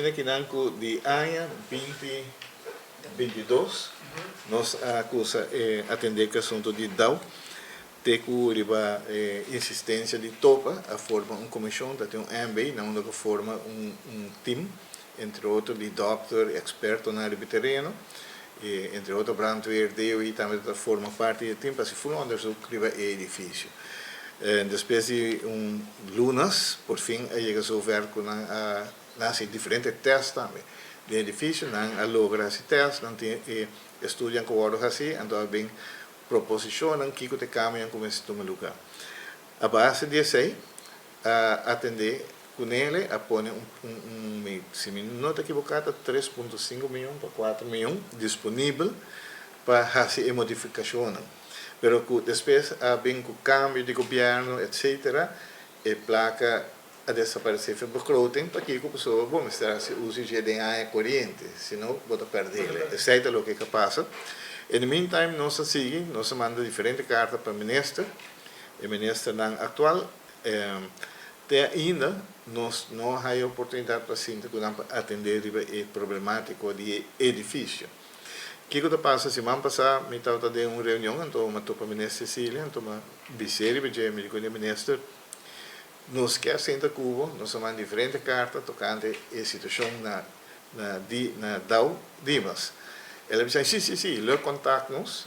asina ku nan ku di aña 2022 nos a kuminsá atendé ku asuntu di DAO, te ku riba insistensia di TOPA a forma un komishon, tin un MB, na unda ku forma un team, entre otro di dòkter, eksperto na tereno, i entre otro brandweer, DOI tambe ta forma parti di e team pa hasi un onderzoek riba e edifisio. En despues di un luna, por fin a yega zover ku nan a hasi diferente test tambe. Di edifisio, nan a logra hasi test, nan tin estudio ku a hasi, anto bin proposishon ku ta kambia ku mester tuma lugá. A base di esei, a atendé ku ne, a pone un, si mi no ta ekivoká, 3,5 mion pa 4 mion disponibel pa hasi modifikashon. Pero ku despues a bin ku kambio di gobièrnu, etc., e plaka a desaparesé for begroting, pasobra ku persona, bon, mester hasi uso di aña koriente, sino bo ta pèrdè. Esei ta loke a pasa. In the meantime, nos a sigui, nos a manda diferente karta pa minister, e minister aktual, te ainda nos no tin oportunidat pa sinta ku atendé e problemátika di edifisio. Kiko a pasa? Siman pasá, mi tabata den un reunion, anto m'a topa minister Cecilia, anto m'a bis'é, mi di: "Minister, nos ke sinta ku bo." Nos a manda diferente karta tokante e situashon na DAO Dimas. El a bisa: "Sí, sí, sí, lo kontaktá nos."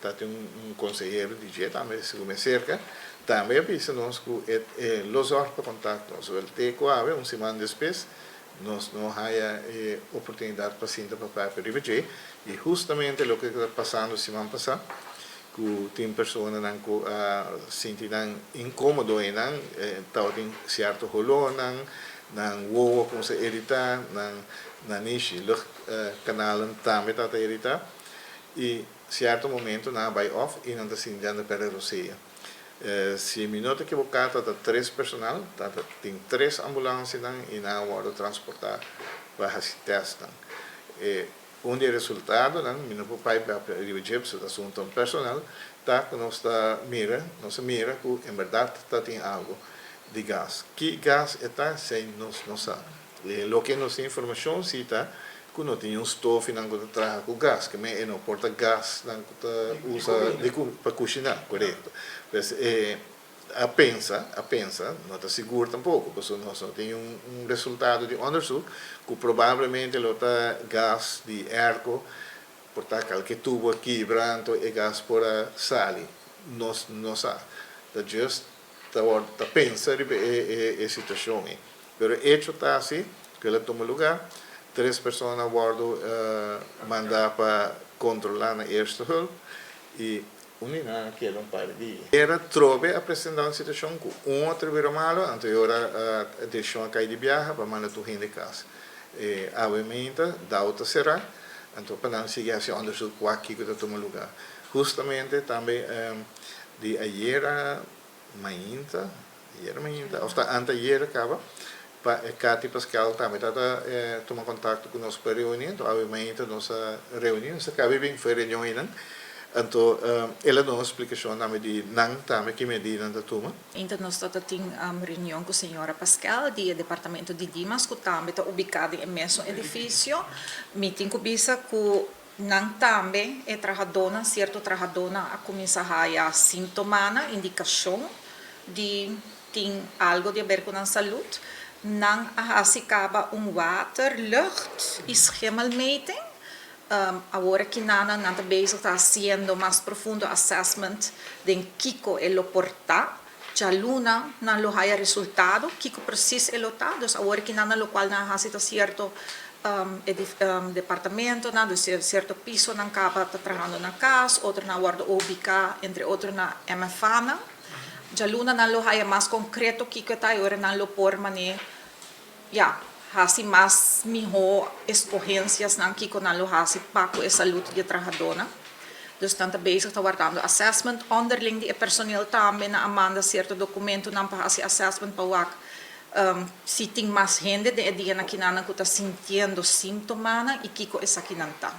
Ta un konsehero di dje tambe, segun mi serka, tambe a bisa nos ku lo zorg pa kontaktá nos. Wel, te ku un siman despues, nos no a haña oportunidat pa sinta pa papia riba dje, i hustamente loke ta pasando siman pasá, ku tin personanan ku a sinti nan inkómodo i nan tabatin sierto holó, nan nan wowo a kuminsá iritá, nan nanishi, luchtkanalen tambe tabata iritá, i sierto momento nan bai off i nan ta sintiendo pèrdè rosea. Si mi no ta ekivoká, ta tres personal, tin tres ambulansianan i nan a wòrdu transportá pa hasi test. Un di e resultadonan, mi no por papia riba dje, asuntu personal, ta ku nos mira ku en berdat ta tin algu di gas. Ki gas ta, esei nos no sa. Loke nos tin informashon si ta ku no tin un stof nan ku ta traha ku gas, ke men no por ta gas nan ku ta usa pa kushiná, korekto. Pues a pensa, no ta sigur tampoko, pasobra nos no tin un resultado di onderzoek, ku probablemente lo ta gas di airco, por ta kualke tubo kibra, anto e gas por a sali. Nos no sa. Ta just ta pensa riba e situashon. Pero hecho ta asina, ku el a tuma lugá, tres persona a wòrdu mandá pa kontrolá na eerste hulp i un a keda un par di dia. Era trobe a presentá un situashon ku un otro bira malu, anto ora a desishon a kai di biaha pa manda tur hende kas. Obviamente, DAO ta será, anto pa nan sigui hasi onderzoek kua kiko ta tuma lugá. Hustamente tambe di ayera mainta, òf ta anteayera kaba, pa Kati Pascal tambe tabata tuma kontakto ku nos pa reuní, anto obviamente nos a reuní, nos a kaba bin for reunion einan. Anto el a duna splikashon tambe di nan tambe ki medidanan ta tuma. Anto nos tabatin un reunion ku señora Pascal di departamento di Dimas, ku tambe ta ubiká den mesun edifisio. Mi tin ku bisa ku nan tambe e trahadónan, sierto trahadónan a kuminsá haya síntoma, indikashon di tin algu di haber ku nan salú. Nan a hasi kaba un water, lucht i schimmelmeting. Awor ku nan ta bezig ta hasiendo mas profundo assessment den kiko e lo por ta. Djaluna nan lo haya resultado, kiko precies e lo ta. Dus awor ku nan lo kual nan hasi ta sierto departamentonan, dus sierto pisonan kaba ta trahando na kas, otronan a wòrdu ubiká, entre otro na MFA nan. Djaluna nan lo haya mas konkreto kiko ta i ora nan lo por mane, ja, hasi mas mihó eskohensianan kiko nan lo hasi pa ku e salú di e trahadónan. Dus nan ta bezig ta wardando assessment onderling di e personeel tambe, nan a manda sierto dokumentonan pa hasi assessment pa wak si tin mas hende den e dianan akinan ku ta sintiendo síntomanan i kiko esakinan ta.